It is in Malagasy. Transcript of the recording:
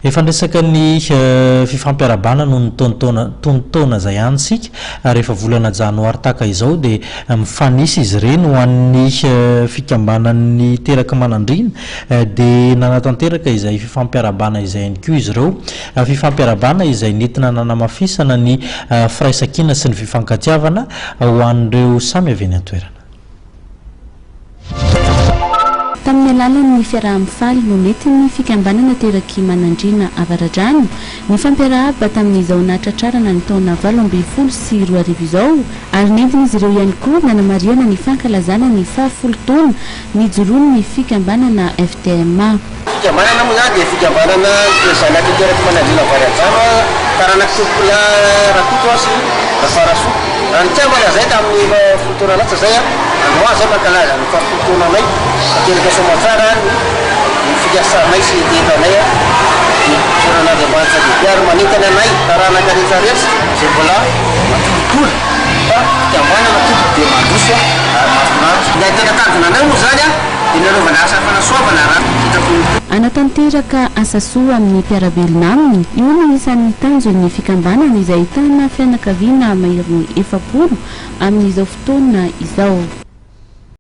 Efa niresaka ny fifampiarahabana noho ny taontaona tonon-taona izay ihany isika. Rehefa volana janoary tahaka izao dia mifanisy izy ireny ho an'ny fikambanan'ny Teraky Manandriana dia nanatanteraka izay fifampiarahabana izay ihany koa izy ireo. Fifampiarahabana izay nentina nanamafisana ny firaisankina sy ny fifankatiavana ho an'ireo samy avy eny an-toerana. Tamin'ny alalan'ny fiaraha-mifaly no nentin'ny fikambanana Terak'i Manandriana Avaradrano nifampiarahaba tamin'izao nahatratrarana ny taona 2018 izao ary nentin'izy ireo ihany koa nanamarihana ny fankalazana ny fahafolo taona nijoroan'ny fikambanana FTMA. Fikambanana moa izany dia fikambanana zanak'i Terak'i Manandriana Avaradrano, taranak'i Tompokolahy Rakoto sy Rafarasoa. Raha nikambana izahay tamin'ny folo taona lasa izay, androany izay mankalaza ny fahafolo taonanay, tanteraka soamantsara ny ny fikasanay sy hetehetanay dia misaotra an'Andriamanitra lehibe ary manentana anay taranaka rehetra rehetra izay mbola matoritory fa fikambanana tompoko dia mandroso ary mahafinaritra. Ny tena tanjona anay moa izany dia ny hanaovana asa fanasoavana raha sitrapon'ny Tompo. Hanatanteraka asa soa amin'ny mpiara-belona aminy, io no isan'ny tanjon'ny fikambanana izay ahitana fianakaviana maherin'ny 40 amin'izao fotoana izao.